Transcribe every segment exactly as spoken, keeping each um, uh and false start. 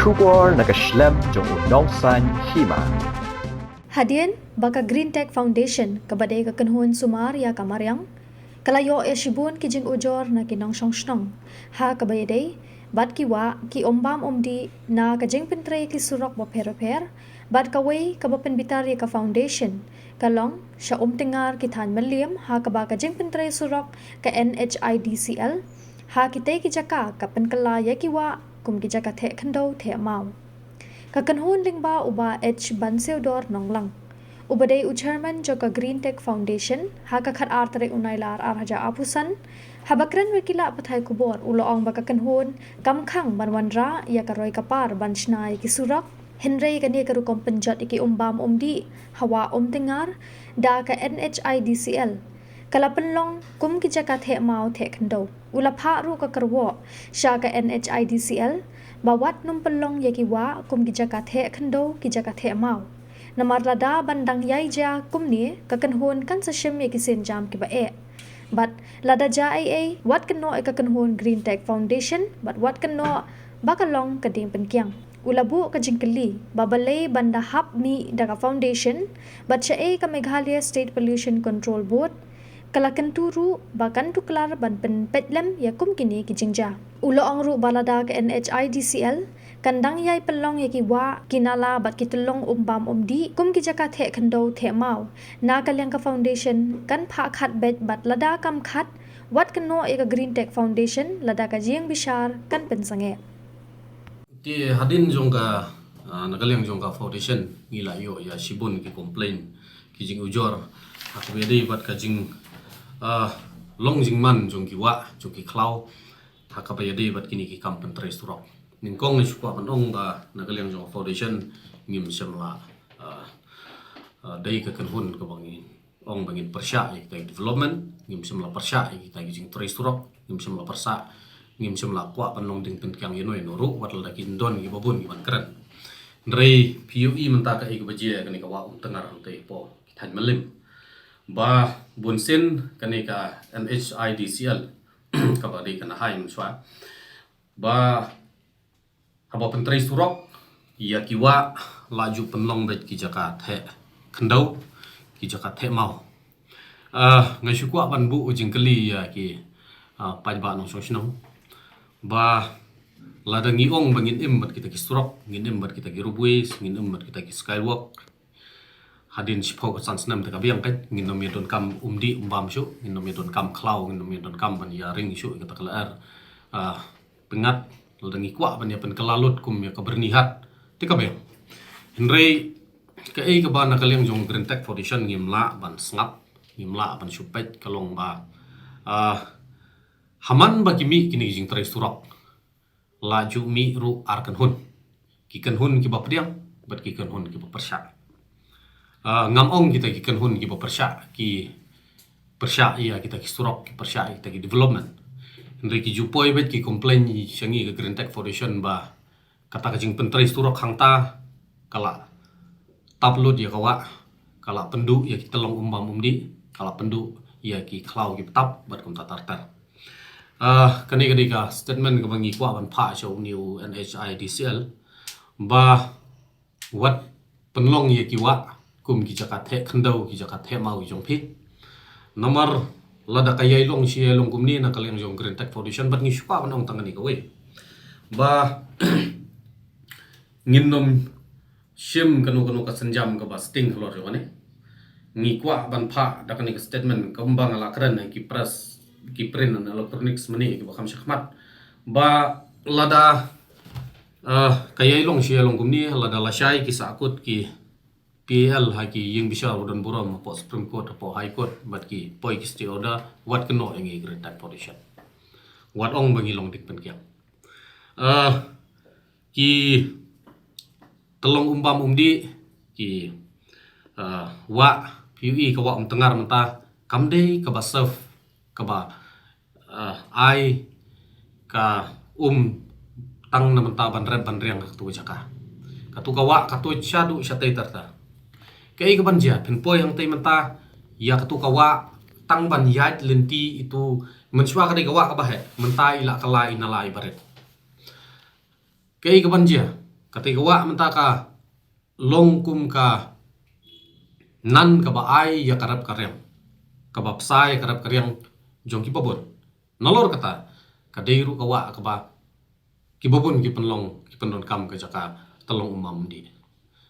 Khubor na ka shlem jong u nongsaiñ hima. Hadien ba ka Green Tech Foundation, kaba dei ka kynhun sumar ïa ka mariang, ka la ïoh ïa shibun ki jingujor na ki nongshong shnong, ha kaba ïadei bad ki wah, ki umbam umdih, na ka jingpyntrei ki surok bapher bapher, bad kawei kaba pynbitar ïa ka foundation ka long sha Umtyngar ki thaiñ Mylliem, ha kaba ka jingpyntrei surok ka N H I D C L ha kitei ki jaka ka pynkylla ïa ki wah kum ki jaka theh khyndew theh maw. Ka kynhun lyngba u Bah H Bansiewdor Nonglang, uba dei u chairman jong ka Green Tech Foundation, ha ka khatar tarik u Nailar ar hajar arphew san, haba kren bad ki lad pathai khubor, u la ong ba ka kynhun kam khang ban wanrah ïa ka roi ka par ban shna ïa ki surok, hynrei kane ka rukom pynjot ïa ki umbam umdih ha wah Umtyngar da ka N H I D C L ka la pynlong kum ki jaka theh maw theh khyndew. U la phah ruh ka kyrwoh sha ka N H I D C L ba wat nym pynlong ïa ki wah kum ki jaka theh khyndew, ki jaka theh maw. Namar lada ban dang ïai jia kumne, ka kynhun kan sa shim ïa ki sienjam kiba eh. Bad lada jia ei ei, wat kynnoh ïa ka kynhun Green Tech Foundation, bad wat kynnoh ba ka long ka diengpynkiang. U la buh ka jingkylli ba balei ban da hap mih da ka foundation, bad shaei ka Meghalaya State Pollution Control Board ka la kyntu ruh ba kan tuklar ban pynpeit lem ïa kum kine ki jingjia. U la ong ruh ba lada ka N H I D C L kan dang ïai pynlong ïa ki wah, ki nala bad ki tyllong umbam umdih kum ki jaka theh khyndew theh maw, na ka liang ka foundation kan phah khad beit, bad lada kam khad, wat kynnoh ïa ka Green Tech Foundation lada ka jingbishar kan pynsangeh. Te hadien jong ka, ah, na ka liang jong ka foundation, ngi la ïoh ïa shibun ki complaint, ki jingujor ha kaba ïadei bad ka jing, ah, long jingman jong ki wah, jong ki khlaw, ha kaba ïadei bad kine ki kam pyntrei surok. Nyngkong ngi shu kwah ban ong ba na ka liang jong ka foundation ngim shym la, ah, ah, dei ka kynhun kaba ngi ong ba ngin pyrshah ïa kita ki development, ngim shym la pyrshah ïa kita ki jingtrei surok, ngim shym la pyrshah, ngim shym la kwah ban long diengpynkiang ïano ïano ruh, wat lada kin don kiba bun kiban kren. Hynrei phi ïohi mynta kaei kaba jia ïa kane ka wah Umtyngar hangtei hapoh ki thaiñ Mylliem. Ba bunsien kane ka N H I D C L kaba dei ka NHAI mynshwa, ba haba pyntrei surok ïa ki wah, la ju pynlong beit ki jaka theh khyndew, ki jaka theh maw. Ah, nga shu kwah ban buh jingkylli ïa ki, ah, paidbah nongshong shnong, ba lada ngi ong ba ngin im bad kita ki surok, ngin im bad kita ki roadways, ngin im bad kita ki skywalk, hadien shiphew ka san snem te ka biang, kan ngin nym ïa donkam umdih umbam shuh, ngin nym ïa donkam khlaw, ngin nym ïa donkam ban ïa ring shuh ïa kata ka lyer, ah, pyngngad. Lada ngi kwah ban ïa pynkylla lut kum ïa ka Byrnihat te ka biang. Hynrei kaei kaba na ka liang jong Green Tech Foundation ngim lah ban sngap, ngim lah ban shu peit ka long ba, ah, ha man ba ki mih kine ki jingtrei surok, la ju mih ruh ar kynhun. Ki kynhun kiba pdiang bad ki kynhun kiba pyrshah. Ah, ngam ong kita ki kynhun kiba pyrshah ki pyrshah ïa kita ki surok, ki pyrshah ïa kita ki development. Hynrei ki ju poi beit ki complain sha ngi ka Green Tech Foundation ba kata ka jingpyntrei surok hangta ka la tap lut ïa ka wah, ka la pynduh ïa ki tyllong umbam umdih, ka la pynduh ïa ki khlaw kiba tap bad kumta ter ter. Ah, kane ka dei ka statement kaba ngi kwah ban phah sha une u N H I D C L, ba wat pynlong ïa ki wah kum ki jaka theh khyndew, ki jaka theh maw ki jong phi. Namar lada ka ïai long shi ïai long kumne na ka liang jong Green Tech Foundation, bad ngi shu kwah ban ong tang kane kawei, ba ngin nym shim kano kano ka sienjam kaba sting halor jong kane. Ngi kwah ban phah da kane ka statement kumba nga la kren ha ki press, ki print and electronics mynne kiba kham shakhmat, ba lada, ah, ka ïai long shi ïai long kumne, lada lashai ki sahkut ki P I L ha ki ïing bishar ba don burom hapoh Supreme Court, hapoh High Court, bad ki poi ki stay order, wat kynnoh ïa ngi Green Tech Foundation. Wat ong ba ngi long diengpynkiang. Ah, ki tyllong umbam umdih, ki, ah, wah, phi ïohi ka wah Umtyngar mynta kam dei kaba serve, kaba, ah, ai ka um tang na bynta ban rep ban riang ha katu ka jaka. Katu ka wah ka tuid shaduh shatei ter ter. Kaei kaban jia, phin poi hangtei mynta ïa katu ka wah tang ban ïaid lynti itu, mynshuwa ka dei ka wah kaba heh, mynta i la kylla i nala iba rit. Kaei kaban jia, Kata ka wah mynta ka long kum ka nan kaba ai ïa ka rep ka riang, kaba pynshai ïa ka rep ka riang jong kiba bun. Nalor kata, ka dei ruh ka wah kaba kiba bun ki pynlong, ki pyndonkam ka jaka tyllong um bam um dih.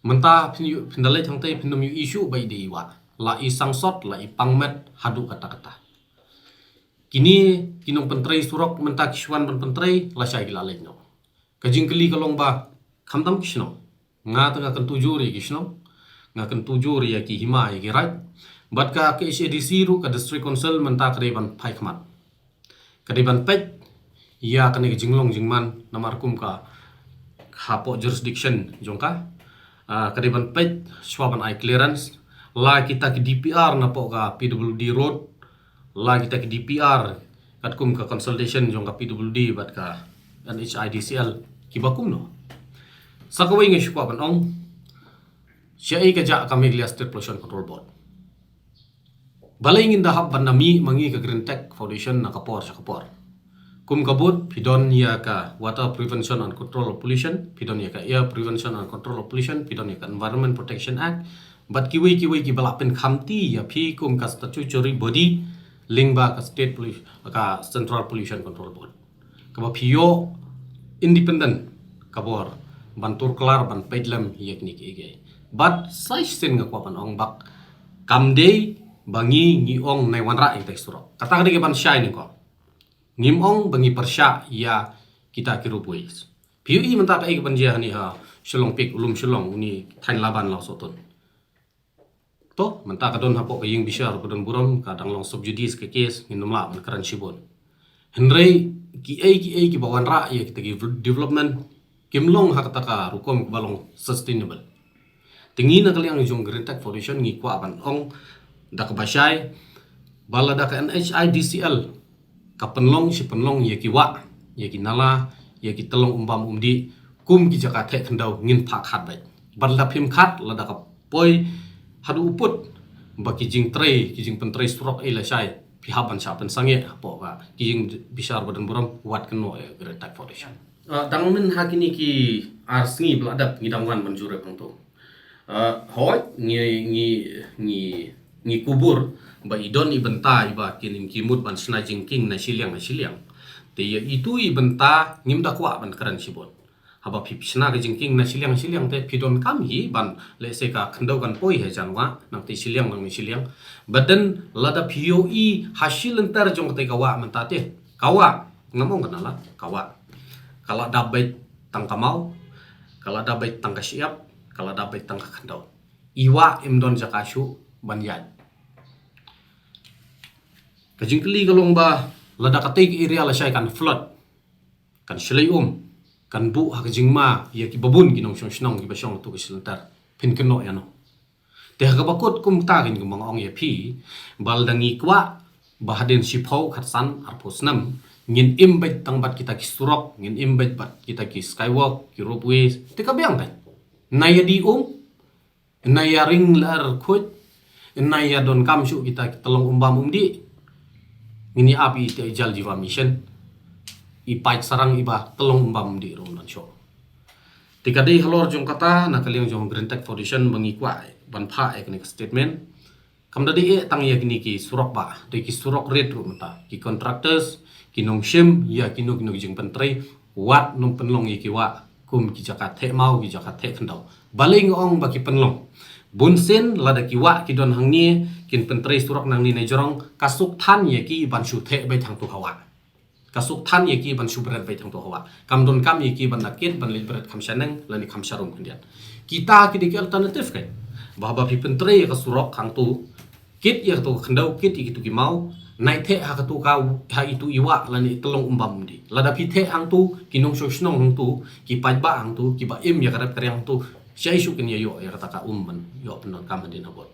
Mynta phin ïoh, phin da leit hangtei phin nym ïohi shuh ba i dei i wah, la i sangsot, la i pangmet haduh katta katta. Kine ki nongpyntrei surok mynta ki shu wan ban pyntrei, lashai ki la leit noh. Ka jingkylli ka long ba khamtam ki shnong. Nga te nga kyntu jur ïa ki shnong, nga kyntu jur ïa ki hima, ïa ki raid. Bad ka KHADC ruh, ka District Council mynta ka dei ban phai khmat, ka dei ban peit ïa kane ka jinglong jingman, namar kum ka hapoh jurisdiction jong ka. Ah, ka dei ban peit shuwa ban ai clearance. La kita ki DPR napoh ka PWD road, la kita ki DPR katkum ka consultation jong ka PWD bad ka NHIDCL, kiba kumno. Sa kawei nga shu kwah ban ong, shaei ka jah ka Meghalaya State Pollution Control Board? Balei ngin da hap ban da mih ma ngi ka Green Tech Foundation na ka por sha ka por? Kum ka bud, phi don ïa ka Water Prevention and Control of Pollution, phi don ïa ka Air Prevention and Control of Pollution, phi don ïa ka Environment Protection Act, bad kiwei kiwei kiba la pynkhamti ïa phi kum ka statutory body lyngba ka State Pollu-, ka Central Pollution Control Board, kaba phi ïoh independent ka bor ban tur klar, ban peit lem ïa kine kiei kiei. Bad sa shisien nga kwah ban ong bak, kam dei ba ngi ngi ong nai wanrah ïa kita ki surok. Kata ka dei ka ban shai nyngkong. Ngim ong ba ngi pyrshah ïa kita ki ropeways. Phi ïohi mynta kaei ka ban jia hangne ha Shillong Peak, u lum Shillong, une thaiñ Laban Lawsohtun. To, mynta ka don hapoh ka ïing bishar ba don burom, ka dang long sub judice ka case, ngin nym lah ban kren shibun. Hynrei kiei kiei kiba wanrah ïa kita ki development kim long ha kata ka rukom kaba long sustainable. Te ngi na ka liang jong Green Tech Foundation ngi kwah ban ong da kaba shai ba lada ka NHIDCL ka pynlong shi pynlong ïa ki wah, ïa ki nala, ïa ki tyllong um bam um dih kum ki jaka theh khyndew, ngin phah khad beit. Bad lada phim khad, lada ka poi haduh u pud ba ki jingtrei, ki jingpyntrei surok ei lashai, phi hap ban shah pynsangeh hapoh ka ki ïing bishar ba don burom, wat kynnoh ïa Green Tech Foundation. Ah, dang myn ha kine ki ar sngi ba la dep ngi dang wan ban jurip hangto. Ah, hooid, ngi, ngi, ngi, ngi kubur ba i don i bynta iba kin, ki mut ban shna jingkieng na shiliang na shiliang. Te ïa itu i bynta ngim da kwah ban kren shibun. Haba phi shna ka jingkieng na shiliang shiliang te phi donkam hi ban, lehse ka khyndew kan poi ha jan wah, nangta shiliang nangne shiliang. Bad lada phi ïohi ha shi lynter jong katei ka wah mynta te, ka wah, ngam ong ka nala, ka wah, ka la dap beit tang ka maw, ka la dap beit tang ka shyiap, ka la dap beit tang ka khyndew. I wah im don jaka shuh ban ïaid. Ka jingkylli ka long ba lada katei ka area lashai kan flood, kan shlei um, kan buh ha ka jingma ïa kiba bun ki nongshong shnong kiba shong ha tu ka shi lynter, phin kynnoh ïano? Te ha kaba kut kumta kein kumba nga ong ïa phi, ba lada ngi kwah ba hadien shiphew, khatsan, arphew snem ngin im beit tang bad kita ki surok, ngin im beit bad kita ki skywalk, ki ropeways, te ka biang beit. Nai ïa dih um, nai ïa ring lyer khuid, nai ïa donkam shuh kita ki tyllong um bam um dih. Ngin ïa ap ïa i Jal Jeevan Mission, i paip sarang iba tyllong um bam um dih ruh ym don shuh. Te ka dei halor jong kata, na ka liang jong Green Tech Foundation ba ngi kwah ban phah ïa kane ka statement. Kam da dei eh tang ïa kine ki surok bah, dei ki surok rit ruh mynta. Ki contractors ki nongshim ïa kino kino ki jingpyntrei, wat nym pynlong ïa ki wah kum ki jaka theh maw, ki jaka theh khyndew. Balei nga ong ba ki pynlong? Bunsien lada ki wah ki don hangne, kin pyntrei surok nangne na jrong, ka suk than ïa ki ban shu theh beit hangto ha wah. Ka suk than ïa ki ban shu bret beit hangto ha wah. Kam donkam ïa ki ban da kit ban leit bret kham shaneng lane kham sharum khyndiat. Kita ki dei ki alternative kein. Ba haba phi pyntrei ïa ka surok hangto, kit ïa kato ka khyndew, kit ïa kito ki maw, nai theh ha kato ka, ha itu i wah lane i tyllong um bam um dih. Lada phi theh hangto, ki nongshong shnong hangto, ki paidbah hangto, kiba im ïa ka rep ka riang hangto, shaei shuh kin ïa ïoh ïa kata ka um ban ïoh pyndonkam hadien habud.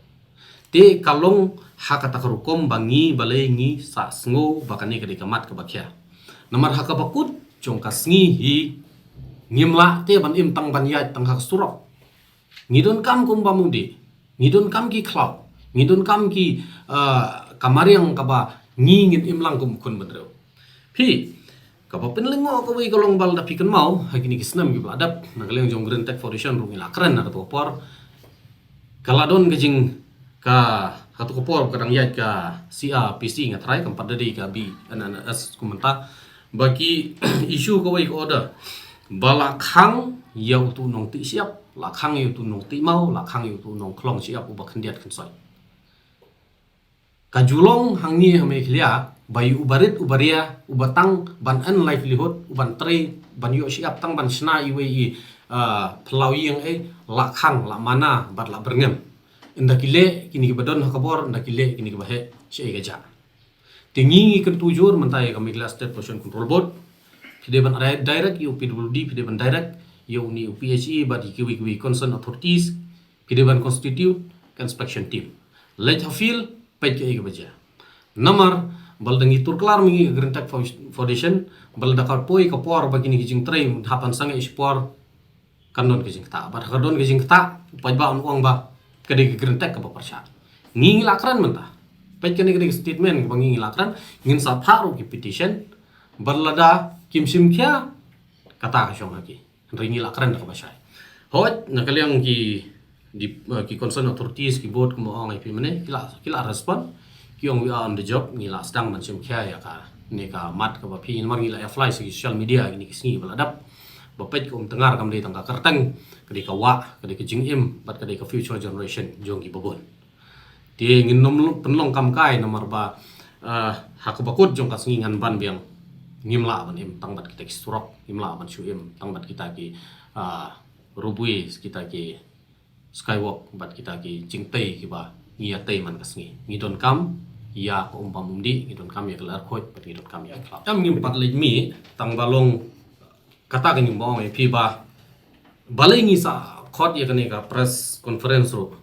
Te ka long ha kata ka rukom ba ngi balei ngi sah sngew ba kane ka dei ka mat kaba khia. Namar ha kaba kut jong ka sngi hi ngim lah te ban im tang ban ïaid tang ha ka surok. Ngi donkam ka um bam um dih, ngi donkam ki khlaw, ngi donkam ki, ah, ka mariang kaba ngi ngin im lang kum u khun bynriew. Phi, Kaba pynlyngngoh kawei ka long ba lada phi kynmaw ha kine ki snem kiba la dep, na ka liang jong Green Tech Foundation ruh ngi la kren ha kato ka por. Ka la don ka jing ka, ha kato ka por ka dang ïaid ka C R P C, nga tharai kam pat da dei ka B N N S kumta. Ba ki issue kawei ka order ba la khang ïa uto u nongtih shyiap, la khang ïa uto u nongtih maw, la khang ïa uto u nongkhlong shyiap uba khyndiat khynsoit. Ka ju long hangne ha Meghalaya ba ïa uba rit uba ria, uba tang ban earn livelihood, uban trei, ban ïoh shyiap, tang ban shna iwei i, ah, phyllaw ïing, eh, la khang, la mana bad la byrngem. Ynda ki leh kine kiba don ha ka bor, ynda ki leh kine kiba heh, shaei ka jah. Te ngi ngi kyntu jur mynta ïa ka Meghalaya State Pollution Control Board. Phi dei ban direct ïa u P W D, phi dei ban direct ïa une u P H E bad ïa kiwei kiwei concerned authorities. Phi dei ban constitute ka inspection team. Leit ha field, peit kaei kaba jia. Namar ba lada ngi tur klar ma ngi ka Green Tech Fo-, Foundation, ba lada ka poi ka por ba kine ki jingtrei hap ban sangeh shipor, kan don ka jingktah. Bad ha ka don ka jingktah, u paidbah un ong ba ka dei ka Green Tech kaba pyrshah. Ngi ngi la kren mynta. Peit kane ka dei ka statement kaba ngi ngi la kren, ngin sa phah ruh ki petition, bad lada kim shim khia, kata ka shong ha ki. Hynrei ngi la kren da kaba shai. Hooid, na ka liang ki, di, eh, ki concerned authorities, ki board, kumba ong ïa phi mynne, ki la, ki la respond. Ki ong we are on the job, ngi la sdang ban shim khia ïa kane ka mat kaba phi, namar ngi la apply sha ki social media kine ki sngi ba la dep. Ba peit ka Umtyngar kam dei tang ka kyrteng, ka dei ka wah, ka dei ka jingim, bad ka dei ka future generation jong kiba bun. Te ngin nym pynlong kam kai namar ba, ah, ha kaba kut jong ka sngi ngan ban biang. Ngim lah ban im tang bad kita ki surok, ngim lah ban shu im tang bad kita ki, ah, roadways, kita ki skywalk bad kita ki jingtei kiba ngi ïatei man ka sngi. Ngi donkam ïa ka um bam um dih, ngi donkam ïa ka lyer khuid bad ngi donkam ïa ka khlaw. Em, ngim pat leit mih tang ba long kata ka nyngkong ïa phi ba balei ngi sa khot ïa kane ka press conference ruh.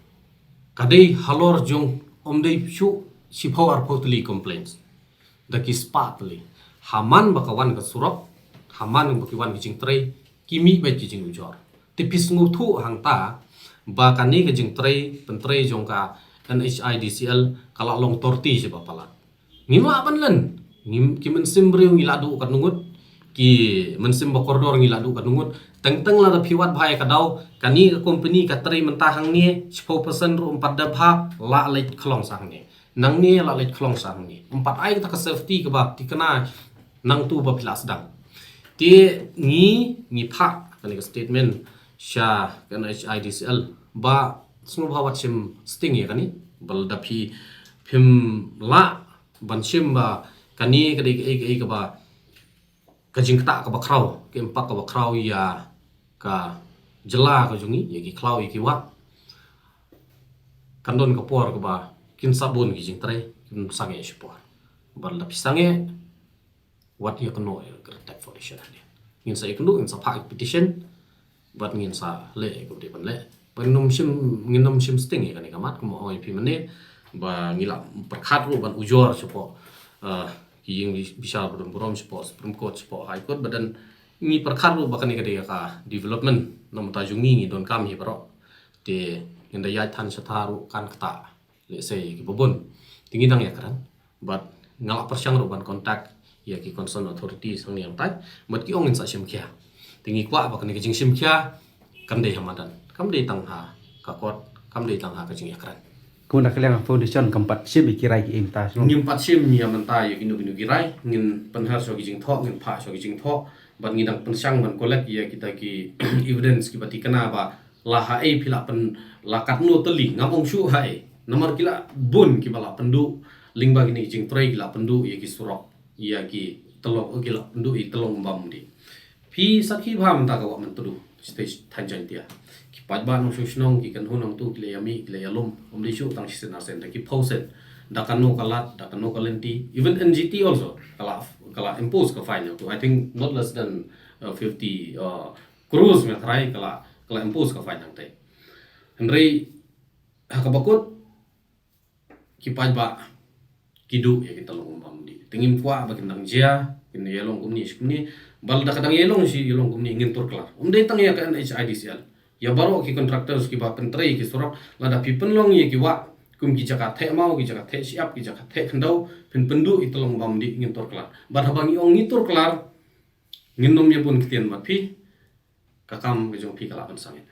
Ka dei halor jong, ym dei shu shiphew arphew tylli complaints. Da ki spah tylli. Ha man ba ka wan ka surok, ha man ba ki wan ki jingtrei, ki mih beit ki jingujor. Te phi sngewthuh hangta ba kane ka jingtrei, pyntrei jong ka N H I D C L ka la long torti sha ba palat. Ngim lah ban len. Ngim, ki mynsiem briew ngi la duh katno ngut. Ki mynsiem ba kordor ngi la duh katno ngut. Teng teng lada phi wad bha ïa ka daw, kane ka company ka trei mynta hangne, shiphew percent ruh ym pat dep ha, la leit khlong sa hangne. Nangne la leit khlong sa hangne. Ym pat ai kata ka safety kaba thikna nangtu ba phi la sdang. Te ngi, ngi phah kane ka statement sha ka N H I D C L ba sngewbha wat shim sting ïa kane. Ba lada phi, phim lah ban shim ba kane ka dei kaei kaei kaba ka jingktah kaba khraw, ka impact kaba khraw ïa ka jylla ka jong ngi, ïa ki khlaw ïa ki wah. Kan don ka por kaba kin sa bun ki jingtrei, kin sangeh shipor. Ba lada phi sangeh, wat ïakynduh ïa ka Green Tech Foundation hangne. Ngin sa ïakynduh, ngin sa phah petition, bad ngin sa leh ïa kaba dei ban leh. Ba ngin ym shim, ngin ym shim sting ïa kane ka mat, kumba ong ïa phi mynne, ba ngi la pyrkhat ruh ban ujor shapoh, eh, ki ïing bishar ba don burom shapoh Supreme Court, shapoh High Court, ba don, ngi pyrkhat ruh ba kane ka dei ka development na bynta jong ngi, ngi donkam hi baroh. Te ngin da ïaid than sha tha ruh kan ktah. Let's say, kiba bun. Te ngi dang ïakren. Bad nga la pyrshang ruh ban contact ïa ki concerned authorities hangne hangtai. Bad ki ong ngin sa shim khia. Te ngi kwah ba kane ka jingshim khia kam dei ha madan. Kam dei tang ha ka court, kam dei tang ha ka jingïakren. Kumta ka liang foundation kam pat shim ïa ki rai ki ing ta. Ngim pat shim ïa mynta ïa kino kino ki rai, ngin pynhar shuwa ki jingthoh, ngin phah shuwa ki jingthoh. Bad ngi dang pyrshang ban collect ïa kita ki evidence kiba thikna ba la haei phi la pyn, la katno tylli, ngam ong shuh haei. Namar ki la bun kiba la pynduh lyngba kine ki jingtrei, ki la pynduh ïa ki surok, ïa ki tyllong, ki la pynduh ïa ki tyllong bam dih. Phi sakhi bha mynta ka wah Myntdu, stage Thain Jaiñtia. Ki paidbah nongshong shnong, ki kynhun nangtu, ki la ïa mih, ki la ïa lum, ym dei shuh tang shisien arsien, da ki phew sien. Da kano ka lad, da kano ka lynti, even N G T also ka la, ka la impose ka fine nangtu. I think not less than, uh, fifty, uh, crores nga tharai ka la, ka la impose ka fine nangtai. Hynrei ha kaba kut ki paidbah ki duh ïa ki tyllong bam dih. Te ngim kwah ba kin dang jia, kin ïa long kumne shi kumne. Ba lada ka dang ïa long shi, ïa long kumne, ngin tur klar. Ym dei tang ïa ka N H I D C L. Ïa baroh ki contractors kiba pyntrei ki surok, lada phi pynlong ïa ki wah kum ki jaka theh maw, ki jaka theh shyiap, ki jaka theh khyndew, phin pynduh ïa ki tyllong bam dih, ngin tur klar. Bad haba ngi ong ngi tur klar, Ngin ym ïa bun ktien bad phi, ka kam ka jong phi ka lah ban sangeh.